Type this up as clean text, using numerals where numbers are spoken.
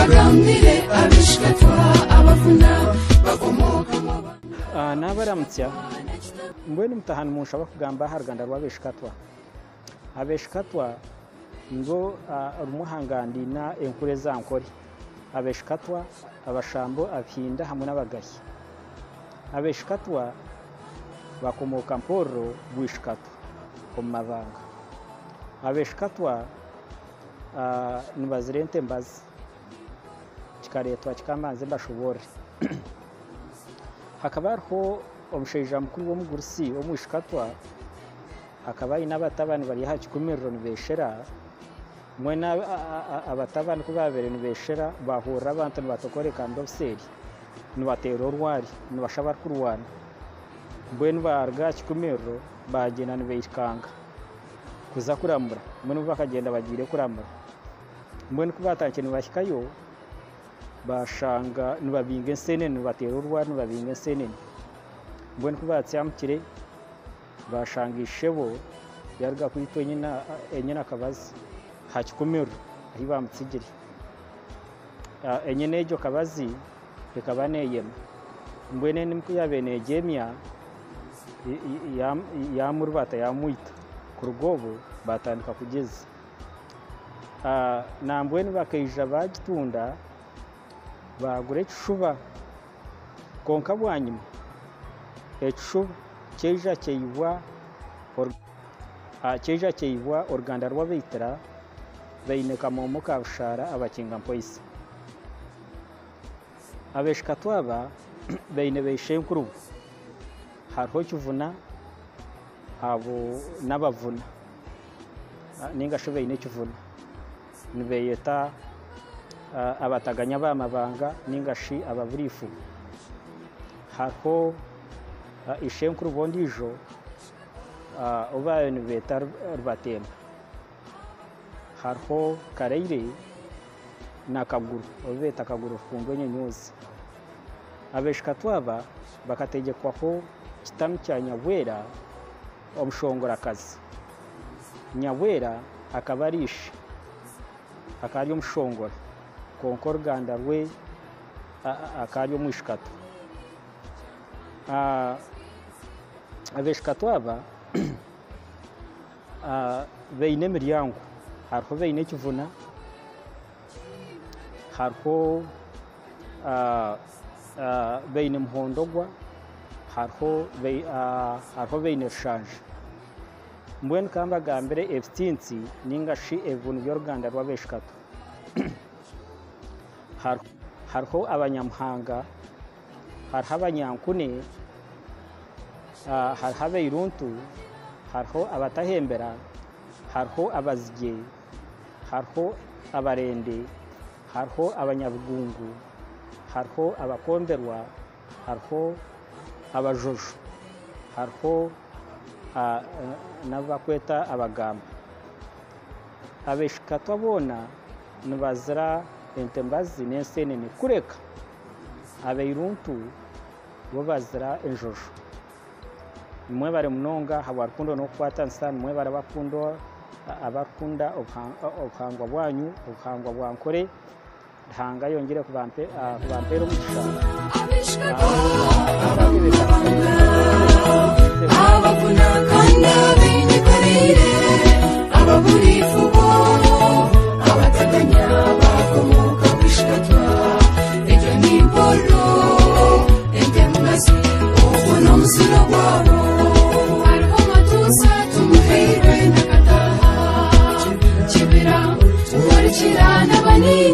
Kambagambire abishikatwa abavuna bakomoka mu Nabaramutsya. Mbwenu mutaha nimunshaba kugamba aha ruganda rw'Abeshikatwa. Abeshikatwa nirwo rumwe aha nganda ina enkuru eza Nkore. Abeshikatwa, Abashambo, Abihinda hamwe n'Abagahi. Abeshikatwa bakomooka Mpororo Bwishikatwa omu mabanga. Abeshikatwa nibazira ente mbazi. Kikareetwa kikamanza mbashoboorore. Hakaba hariho omushaija mukuru w'omugurusi w'omwishikatwa akaba aine abatabani bari aha kikumiriro nibeeshera, mbwenu abatabani ku baabaire nibeeshera baahurira abantu nibatokora ekamba obuseeri nibateera orwari nibashusha abarikurwana, mbwenu baaruga aha kikumiriro baagyenda nibairukanga kuza kuramura, mbwenu bo bakagyenda bagiire kuramura. Mbwenu ku baatandikire nibahikayo, baashanga nibabinga ensenene, nibateera orwari nibabinga ensenene. Mbwenu ku baatsyamukire, baashanga ishebo yaaruga kwitwa enyena kabazi aha kikumiriro ahi baamutsigire. Enyena egyo kabazi ekaba neeyema, mbwenu enimi ku yaabaire neegyemya, yaamurubata yaamwita. Kuruga obwo baatandika kugyeza. Nambwenu bakaija baagitunda baagura ekishuba kwonka bwanyima ekishuba kyaija kyaibwa kyaija kyaibwa oruganda rw'abaitira baine Kamoomo ka Bushaara abakinga mpoisa. Abaishikatu aba baine baishenkurubo hariho Kivuna abo n'abavuna ninga shi baine ekivuna nibeyeta abataganya ba mabanga ninga shi ababurifu. Hariho ishenkurubo ondiijo ou baabaire nibeeta Rubatemba. Hariho Karaire na Kaguru ou beeta Kaguru Rukundwa Enyonyoozi. Abaishikatu aba bakategyekwaho Kitami kya Nyabwera omushongorakazi. Nyabwera akaba ari ishe, akaba ari omushongora kwonka oruganda rwe akaba ari omwishikatu. Abaishikatu aba baine emiryango, hariho baine ekivuna, hariho baine muhondogwa, hariho baine rushanja. Mbwenu ka mbagambire ebitsintsi ninga shi ebibunu by'oruganda rw'Abaishikatu. Hariho Abanyamuhanga, hariho Abanyankune, hariho Abairuntu, hariho Abatahembera, hariho Abazigye, hariho Abarende, hariho Abanyabugungu, hariho Abakomberwa, hariho Abajojo, hariho n'abu barikweta Abagamba. Abaishikatwa boona nibazira ente mbazi n'ensenene kureka Abairuntu bo bazira enjojo. Nimwebare munonga ahabwa rukundo n'okukwatanisa, nimwebare abarikukunda obuhangwa bwanyu, obuhangwa bwa Nkore. Ruhanga ayongyere kubampeera omugisha. Abavuna kandi abaine Karaire ababurifu bo abataganya bakomoka Bwishikatwa egyo ni Mporo ente mugazi ogwo n'omuziro gwabo. Hariho Matuusa Tumuheirwe na Kataha Kibira Nkurikira n'abaniire.